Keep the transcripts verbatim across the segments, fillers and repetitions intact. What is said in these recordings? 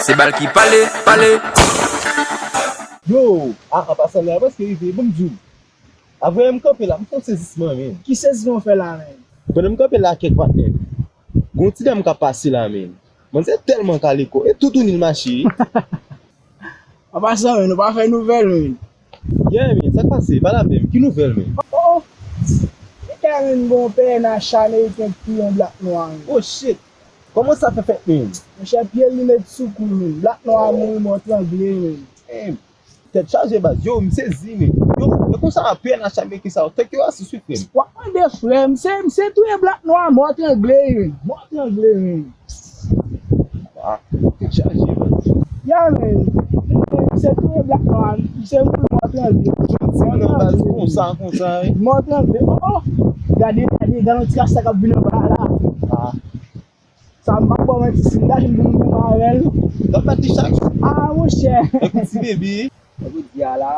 Se bal ki pale, pale. Yo, a, an pasan la, prèske rive, ban m di w. Avè m kanpe la, m fè yon sezisman, men. Ki sezisman w fè la, men? Pandan m kanpe la ak kèk patnè m, gon ti dam k ap pase la, men. Manzè tèlman kale kò, e toutouni l mache. An pasan, men, nou pa fè nouvèl, men. Yeah, men, sa k pase? Pale avè m. Ki nouvèl, men? Oh, oh. Li ka menm gon P N H ameriken k touye yon blak nwa, men. Oh, shit. Kòman sa fè fèt, men? Monchè, pye l li met sou kou l, men. Blak nwa a mouri mò trangle, men. Damn. Tèt chaje, baz. Yo, m sezi, men. Yo, e konsa, P N H ameriken sa yo, tank yo asou sou frè m. W ap mande frè m, se, se touye blak nwa mò trangle, men. Mò trangle, men. Ah, tèt chaje, baz. Ya, men. Se touye blak nwa, se mouri mò trangle. Yon ti moun nan baz konsa, konsa, wi. Mò trangle. Oh, oh. Gade, gade, gade yon ti rasta k ap vin anba la. Ah. Sa m pa ba w manti, si m ta jwenn pou m goumen avè l. L ap bat li chak jou. Ah, monchè. Tankou ti bebe. Tankou di a la,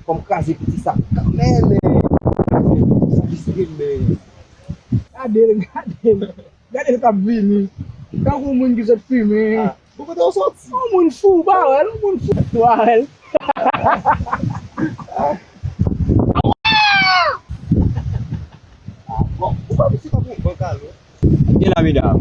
fò m kraze piti sa kanmenm, men. Sa riske, men. Gade l, gade l. Gade l k ap vini. Tankou moun ki sot fimen. Ah, bon, kote w soti? Yon moun fou, w pa wè l, yon moun fou, w pa wè l. Ah, bon, ou pa misye pa pou bank alò? Gen la, medam.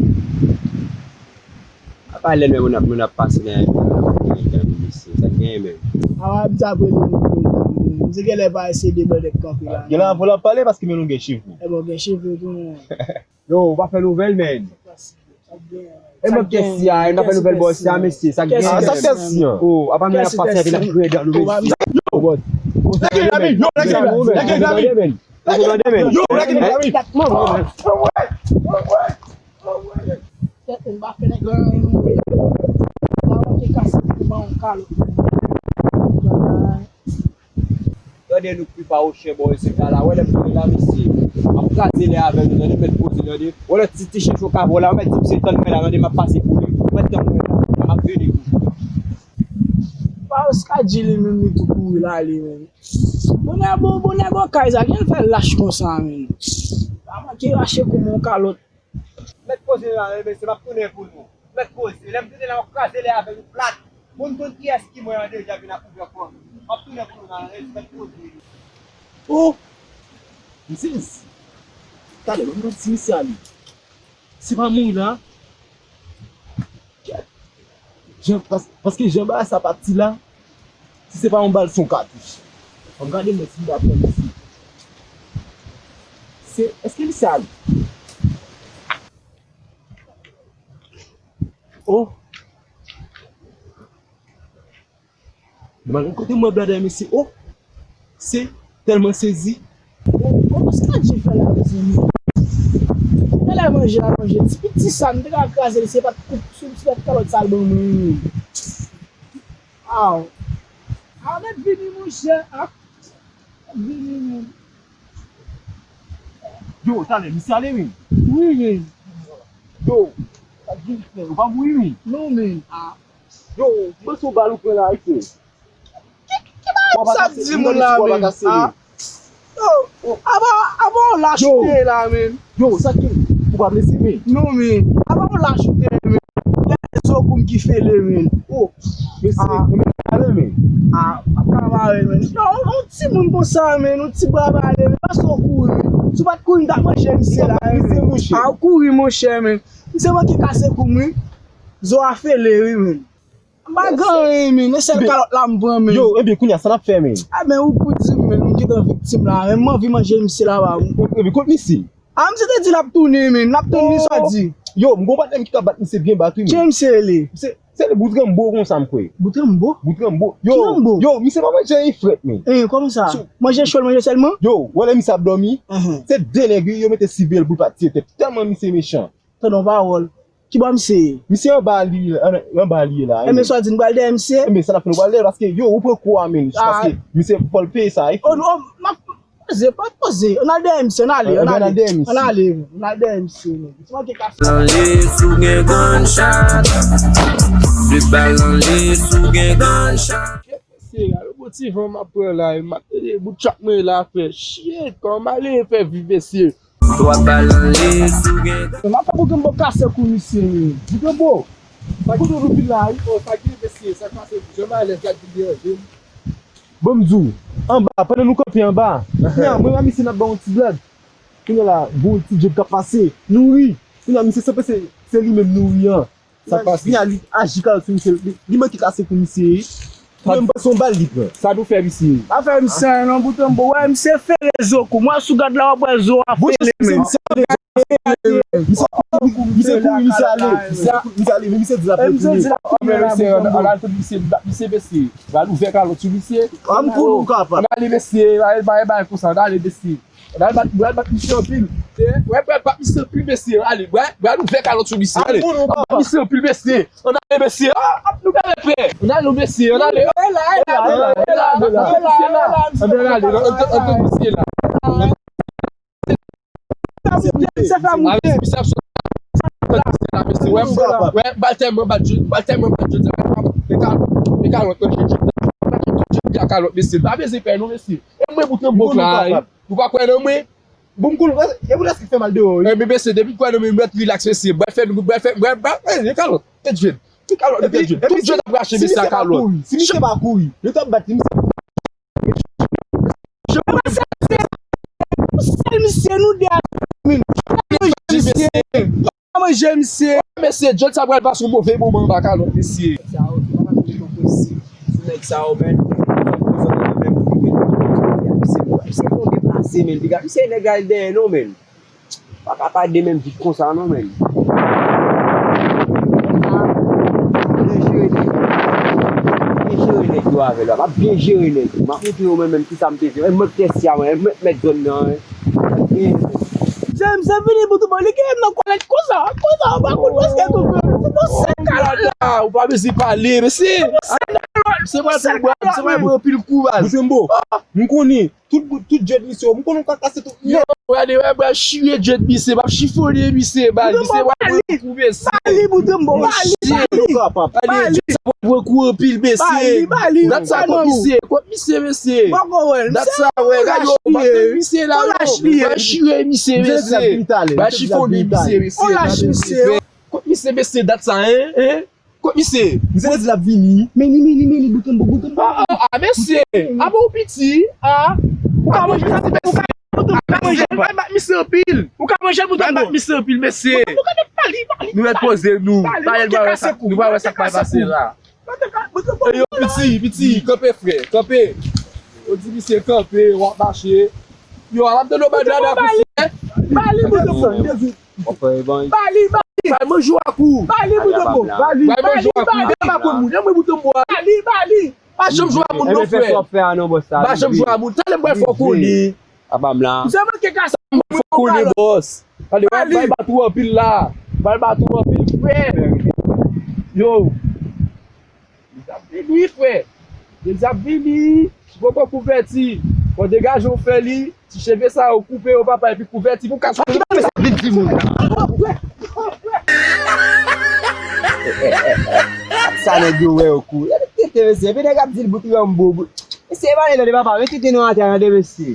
Apa lè lè moun ap, moun ap pase nan, nan, nan, nan mesye, sa k genyen menm? Awa, m t ap rele nou, medam. M di genlè pa eseye de bèl nèg kanpe la. Genlè avan l ap pale paske men nou gen cheve. E bon, gen cheve tou, men. Yo, ou pa fè nouvèl, men. E mwen kèsi a, e n ap fè nouvèl bòs sa, mesye, sa k genyen? Ah, sa kèsi an? Oh, apa nou ap pase epi n ap grenn dan nou, mesye. Yo, bòs. Lage la, men, yo, lage la, lage la, men. Lage la, men. Yo, lage la, men. Tèt mwen pa fè nèg anyen, non. Pa manke kase pou ban yon kalòt. Tande nou k pi pa wochè bò isit la, la. Wè lè m tounen la, mesye. M ap kraze lè avè nou, tande, mèt poze, tande. Wè lè ti, ti chèch ou ka vò la, mèt di misye tann mwen la, tande, m ap pase pou li. Mèt tann mwen la, m ap vini pou. Pa Oscar G li menm li tou kouri l ale, menm. Bon nèg, bon, bon nèg, bon kay sa, kijan l fè lach konsa, menm? Pa manke rache kou m yon kalòt. Mèt poze la, mesye, m ap tounen pou nou. Mèt poze. Lè m tounen la, m ap kraze lè avè nou plat. Moun konn kiyès ki mwen an deja vin ak ouvè kò. M ap tounen pou nou la, mèt poze. Oh! M sezi. Talè, m nan ti misye ale. Se pa mouri la. Jan, pas-, paske jan bagay sa pati la, si se pa yon bal, se yon katouch. Ann gade mwen si m ta pran misye. Se, èske misye ale? Oh! Mwen, kote mwen blada mesye, oh, se tèlman sezi. Oh, oh, sa Dye fè la, mezanmi. Talè manje a manje. Ti piti sa, m te ka kraze l, se pa t koup, sou, se pa t kalòt sa l ban mwen. Aw. Aw, mèt vini, monchè, a. Mèt vini, men. Yo, talè, misye ale, men. Wi, men. Yo, sa Dye fè, ou pa mouri, men. Non, men. A. Yo, m panse w bal ou pran la, wi, frè. Ki, ki bagay sa ap di moun la, men? A? Yo, apa, apa w lach ou te ye la, men? Yo, sa ki, ou pa blese, men? Non, men. Apa w lach ou te ye, men? Gade zo kou m ki fele, men. O, mesye, men ale, men. A, ap ka mare, men. Yo, yon timoun konsa, men, yon ti bra bale, men. Pase w kouri. Si w pa t kouri, m t ap manje misye la, men. A, w kouri, monchè, men. Misye manke kase kou m, wi. Zo a fele, wi, men. M pa gen anyen, men. E sèl kalòt la m pran, men. Yo, ebyen, kounye a, sa n ap fè, men? A, men, ou pou di m, men, m gentan viktim la, men. M anvi manje misye la, ba. Ebyen, kot misye? A, misye te di l ap tounen, men. L ap tounen, sa di. Yo, m gon patnè m ki ka bat misye byen bat, wi, men. Ki misye rele? Se, se Bout Ranbo konsa, m kwè. Bout Ranbo? Bout Ranbo. Yo, ki Ranbo? Yo, misye pa manje anyen frèt, men. E, kòman sa? Manje cho, manje sèlman? Yo, wè lè misye ap dòmi, se de nèg, wi, yo mete siveye l pou l pa tire tèt. Tèlman misye mechan. Tande yon pawòl. Ki bò misye ye? Misye anba li, an-, anba li ye la, wi. Enben, sa w di, n pral dèyè misye? Enben, sa n ap fè, nou pral dèyè, paske yo, ou pran kou a, men, paske misye fò l peye sa, wi. O, non, m ap poze, pa poze. Ann al dèyè misye, ann ale, ann ale. Ann ale, ann al dèyè misye, men. Ti manke kase. Anle si w gen gunshot. De bal anle si w gen gunshot. Mesye, gade yon bon ti van m ap pran la, m ap tande bout chak mwen la fè. Shit, kòman m ale fè viv, mesye? Twa bal anle si w gen. M ap fè Bout Ranbo kase kou misye, men. Bout Ranbo. Sa ki nou vin la, wi, o, sa ki mesye, sa k pase, jan malèz la vin deranje m. Bon, m di w, anba, pandan nou kanpe anba, kounye a, mwen, ak misye, n ap bay yon ti blag. Kounye a la, gon ti djòb k ap pase, nou ri. Kounye a, misye sanble se, se li menm nou ri an. Sa k pase? Kounye a, li aji kalòt sou misye, li, li manke kase kou misye, wi. Mwen, m panse yon bal li pran. Sa nou fè misye? Pa fè misye anyen non, Bouton Bo. Wè, misye fere zo kou. Mwen sou gad la, w ap wè zo a fere, men. Misye kouri, misye ale. Misye ale, men misye di l ap retounen. Ann ale tout misye, bat misye, mesye. Pral ouvè kalòt sou misye. Ann ale, mesye. Ann ale, bay, bay konsa. Ann ale, mesye. Ann al bat, ann al bat misye anpil. Wè, pral bat misye anpil, mesye. Ale, pral ouvè kalòt sou misye. Ale. Ann bat misye anpil, mesye. Ann ale, mesye. Ah, nou gade frè. Ann ale, mesye. Ann ale. E la, e la, e la, e la, e la. Ann ale, ann ale, ann ale, misye la. Misye fè moute. Wè, bal tèlman bat, bal tèlman bat, jodi a, e kalòt, e kalòt, mesye. Kalòt, mesye. Pa bezwen pè non, mesye. E mwen, Bouton Bo la, nou pa kwè nan mwen? Bon, m konn, e pou lèske fè mal deyò, wi. Enben, mesye, depi kwè nan mwen, mèt rilaks, mesye. Bal fè, bal fè, bal, bal, e kalòt, tèt jèn. Tout kalòt, tèt jèn. Tout jèn ap rache, mesye, a kalòt. Si misye pa kouri, yo t ap bat li, misye. Sèl misye, nou de a. Misye. Pa manje misye. Mesye, jodi sa pral pase yon move moman anba kalòt, mesye. Sa yo, se pa fason de konprann si sou nèg sa yo, men. Misye bon deplase, men. Piga, misye nèg la dèyè non, men. Pa ka pa de menm vit konsa non, men. Byen jere nèg yo. Byen jere nèg yo avè l. M ap byen jere nèg yo. M ap montre yo mwen menm kisa m te fè. Mwen k tèt sa, mwen. Mwen k mèt zòn nan, wi. James, se vini pou tou bon. Li gen nan kòlèt konsa, konsa, ou pa konn prèske tou fè. Fouke sèl kalòt la. Ou pa bezwen pale, mesye. Se mwen pou bwa, se mwen pou anpil kouraj. Bouton Bo, m konnen tout bout, tout djèd misye, m konnen ou ka kase tout. Yo, gade, wè, bwa chire djèd misye, m ap chifonnen misye, bal, misye, wè, pou mesye. Bali, Bouton Bo, bali, bali. Bali, djèd sa pran kou anpil, mesye. Bali, bali. Dat sa kont misye, kont misye, mesye. Dat sa, wè, gade yo, bat misye la, yo. Bal chire misye, mesye. Bal chifonnen misye, mesye. Kot misye, mesye, dat sa, en, en? Kot misye? Misye di l ap vini. Men li, men li, men li, Bouton Bo, Bouton Bo. Ah, ah, ah, mesye. Ah bon, ou piti, ah. Ou ka manje sa, ti mesye. Ou ka manje, ou ka bat misye anpil. Ou ka manje, Bouton Bo. Bat misye anpil, mesye. Bouton Bo, gade, bali, bali. Nou mèt poze nou. Bali, nou pral wè sa, nou pral wè sa k pral pase la. E yo, piti, piti, kanpe, frè, kanpe. Ou di misye kanpe, w ap mache. Yo, al ap tande w bay dada kou frè. Bali, Bouton Bo. Bali, bali. Bay manjou ak ou. Bali, Bouton Bo. Bali, bali, bali. Bali, bali. Bali, bali. Pa janm jwe a moun non, frè. Pa janm jwe a moun. Talè m pral fè w konnen. Apa m la. Misye manke kase. Fò konnen, bòs. Tande, w ap bay bat ou anpil la. Bay bat ou anpil, frè. Yo. Li t ap vini, frè. Li t ap vini. Ti poko kouvèti. Fò degaje w fè li. Ti cheve sa yo koupe yo, papa, epi kouvèti pou kase. Vin timoun. Sa nèg yo wè yo kou. Tete, mesye. Epi nèg ap di l bout Rambo. Mesye, pa ale tande, papa. Men tete nou atè, tande, mesye.